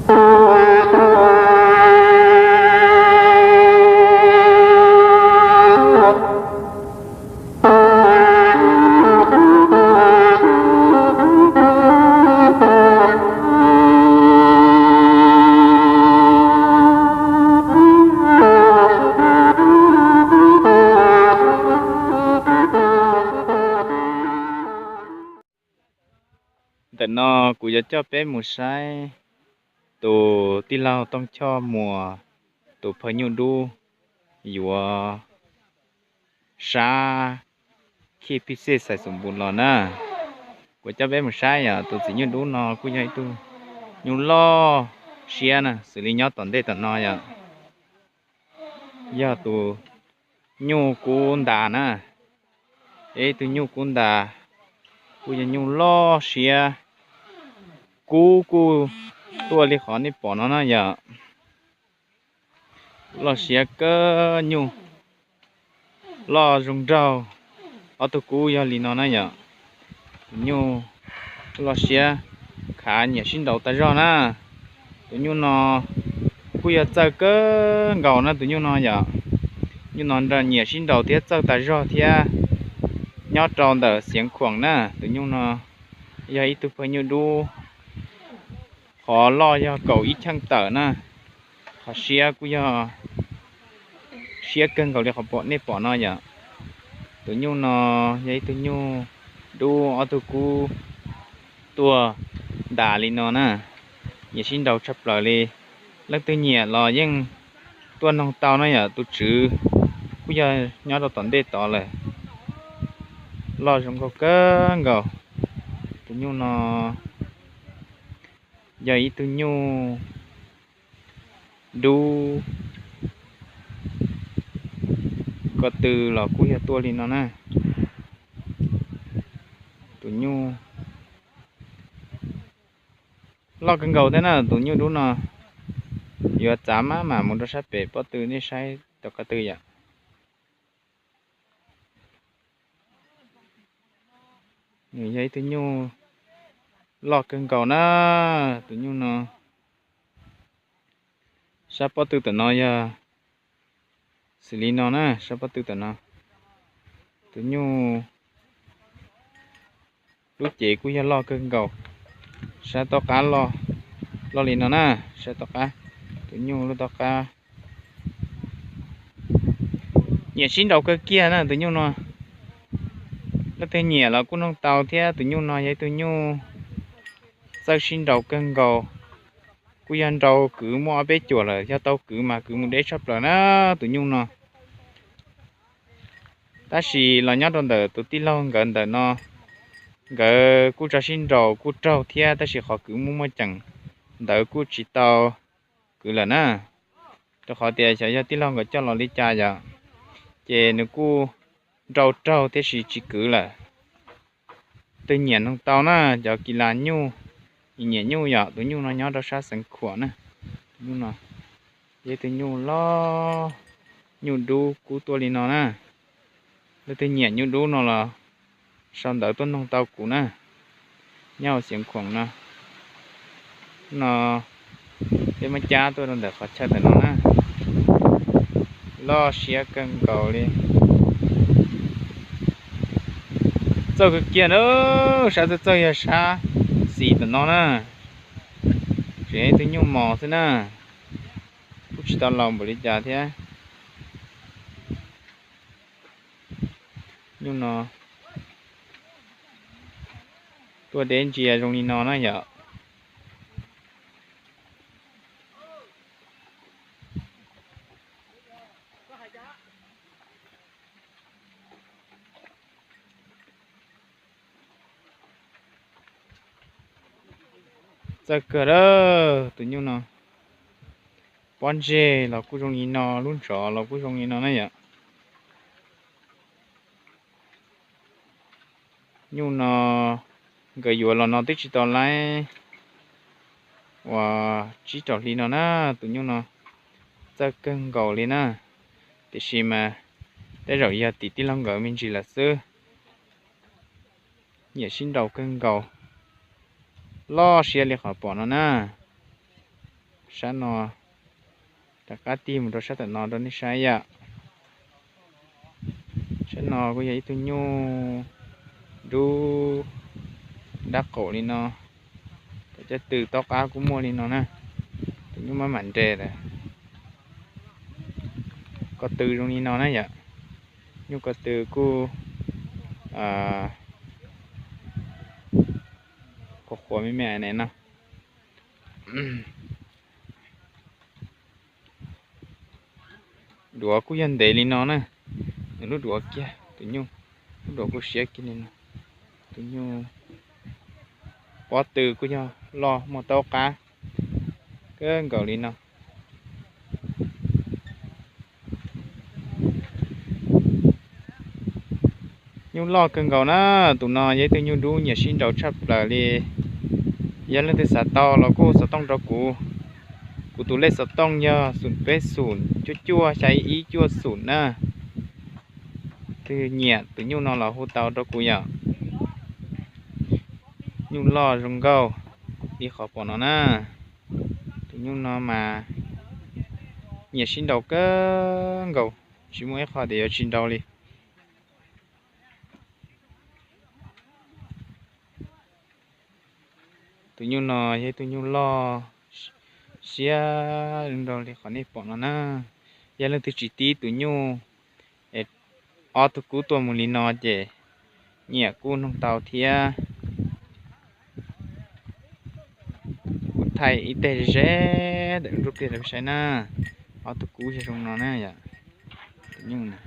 Ntawm no kuv yuav coj peb mus saib tus tij laug Tooj Choj Muas tus phaw nyuj dub yuav sab khij pij xej xais xum npus los na. Kuv coj peb mus saib yom, tus txiv nyuj dub no kuj yog ib tug nyuj loj siab na, xws li nyob tom ntej tom no yom, yog tus nyuj kub ntas na. Ib tug nyuj kub ntas kuj yog nyuj loj siab, kub kuj tuaj li qhov nej pom no na yom. Loj siab kawg, nyuj loj zoo nraug. Ob tug kub yog li no na yom. Tus nyuj loj siab, khav nyiam sib nraus tas zog na. Tus nyuj no kuj yog txawj kawg nkaus na tus nyuj no yom. Nyuj no nyiam sib nraus thiab txawj tas zog thiab. Nyob rau ntawm Xiav Khuam na, tus nyuj no yog ib tug phaw nyuj dub, qhov loj yog kaum ib cheej tawm na. Qhov siab kuj yog siab kawg nkaus li qhov nej pom no yom. Tus nyuj no yog ib tug nyuj dub ob tug kub tuaj ntas li no na, nyiam sib nraus tshaj plaws li. Leej twg nyiam los yeej tuaj noog tau na yom. Tus tswv kuj yog nyob rau tom ntej tod lawm. Loj zoo nkauj kawg nkaus. Tus nyuj no yog ib tug nyuj dub, ko tw los kuj yog tuaj li no na. Tus nyuj loj kawg nkaus thiab na, tus nyuj dub no. Yuav txav maj mam mus rau sab pem pob tw nej saib rau qhov twg yom. Nws yog ib tug nyuj loj kawg nkaus na, tus nyuj no. Sab pob tw tom no yog xws li no na, sab pob tw tom no. Tus nyuj lub cev kuj yog loj kawg nkaus. Sab tom qab loj li no na, sab tom qab, tus nyuj lub tom qab. Nyiam sib nraus kawg kiag na tus nyuj no. Leej twg nyiam los kuj noog tau thiab, tus nyuj no yog ib tug nyuj txawj sib nraus kawg nkaus. Kuj yog nraus kwv muaj ob peb cuam lawm, yog tau kwv mas kwv mus deb tshaj plaws na tus nyuj no. Tab sis los nyob rau ntawm tus tij laug nkawd ntawm no, nkawd kuj tso sib nraus kuj raug thiab, tab sis qhov kwv muaj muaj ceem ntawd kuj tsis tau kwv lawm na. Rau qhov tias xyov yog tij laug nkawd coj los li cas yom, ces nws kuj nraus raug tiam sis tsis kwv lawm. Twg nyiam noog tau na, cov kis las nyuj, nyiam nyuj yom, tus nyuj no nyob rau sab Xeev Khuam na. Tus nyuj no yog tus nyuj loj, nyuj dub kub tuaj li no na. Leej twg nyiam nyuj dub no los sau ntawv tuaj noog tau kuv na. Nyob hauv Xeev Khuam no. No peb muab cab tuaj rau ntawm qhov chaw ntawm no na. Loj siab kawg nkaus li. Txawj kawg kiag na, sab txawj txawj yog sab xis tom no na. Tseem ib tug nyuj mos xwb na, kuj tsis tau laus npaum li cas thiab. Nyuj no tuaj deb ntsia zoo li no na yom. Txawj kawg lawm tus nyuj no. Pob ntseg los kuj zoo li no, lub ntsov los kuj zoo li no na yom. Nyuj no nkawd yuav los no twb tsis tau laib uas tsib rau hli no na, tus nyuj no txawj kawg nkaus li na. Tiam sis mas tej zaum yog tim tij laug nkawd me ntsis lawm xwb. Nyiam sib nraus kawg nkaus, loj siab li qhov pom no na. sab no, rov qab tig mus rau sab tom no rau nej saib yom. Sab no kuj yog ib tug nyuj dub dab qaum li no. Cov caj tw taub qab kuj muaj li no na. Tus nyuj maj mam nres lawm. Ko tw zoo li no na yom. Nyuj ko tw kuj qhuav qhuav me me ne no. Duav kuj yog ntev li no na. Nws lub duav kiag, tus nyuj, lub duav kuj siab kiag li no. Tus nyuj pob tw kuj yog loj muaj taub qab kawg nkaus li no. Nyuj loj kawg nkaus na. Tus no yog ib tug nyuj dub nyiam sib nraus tshaj plaws li. Yog leej twg xav tau los kuj xov tooj rau kuv. Kuv tus lej xov tooj yog xoom peb xoom cuaj cuaj xya ib ib cuaj xoom na. Twg nyiam tus nyuj no los hu tau rau kuv yom. Nyuj loj zoo nkauj li qhov pom no na. Tus nyuj no mas nyiam sib nraus kawg nkaus, tsis muaj ib qho tias yuav tsis nraus li. Tus nyuj no yog ib tug nyuj loj siab zoo nraug li qhov nej pom no na. Yog leej twg tsis tib tus nyuj es ob tug kub tuaj mus li no ces nyiam kuj noog tau thiab. Kuv thaij ib teg ze ze ntawm nruab pliaj rau saib na. Ob tug kub yog zoo no na yom. Tus nyuj na,